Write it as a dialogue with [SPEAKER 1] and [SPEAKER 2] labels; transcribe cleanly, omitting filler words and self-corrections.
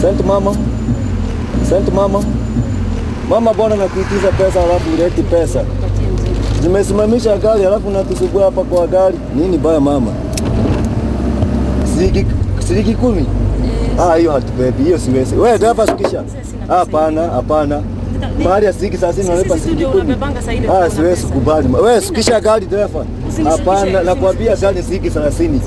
[SPEAKER 1] Sent mama. Sent mama. Mama, bwana nakuitisha pesa alafu uleti pesa.
[SPEAKER 2] Patie mzigo.
[SPEAKER 1] Zimesimamisha gari alafu natusugua hapa kwa gari. Nini baya mama? Shilingi 10? Ah, hiyo hatubebi, hiyo siwezi. Wewe dereva shukisha.
[SPEAKER 2] Sasa sina pesa.
[SPEAKER 1] Hapana, hapana. Mahali ya shilingi 30 unalipa
[SPEAKER 2] Sisi
[SPEAKER 1] shilingi
[SPEAKER 2] ndio
[SPEAKER 1] 10.
[SPEAKER 2] unabebanga saa ile
[SPEAKER 1] Ah,
[SPEAKER 2] kuna
[SPEAKER 1] siwezi
[SPEAKER 2] pesa.
[SPEAKER 1] kubali. Wewe
[SPEAKER 2] Sina
[SPEAKER 1] shukisha
[SPEAKER 2] pesa.
[SPEAKER 1] gari dereva.
[SPEAKER 2] Usinishukishe,
[SPEAKER 1] Hapana, nakwambia
[SPEAKER 2] usinishukishe.
[SPEAKER 1] gari shilingi 30.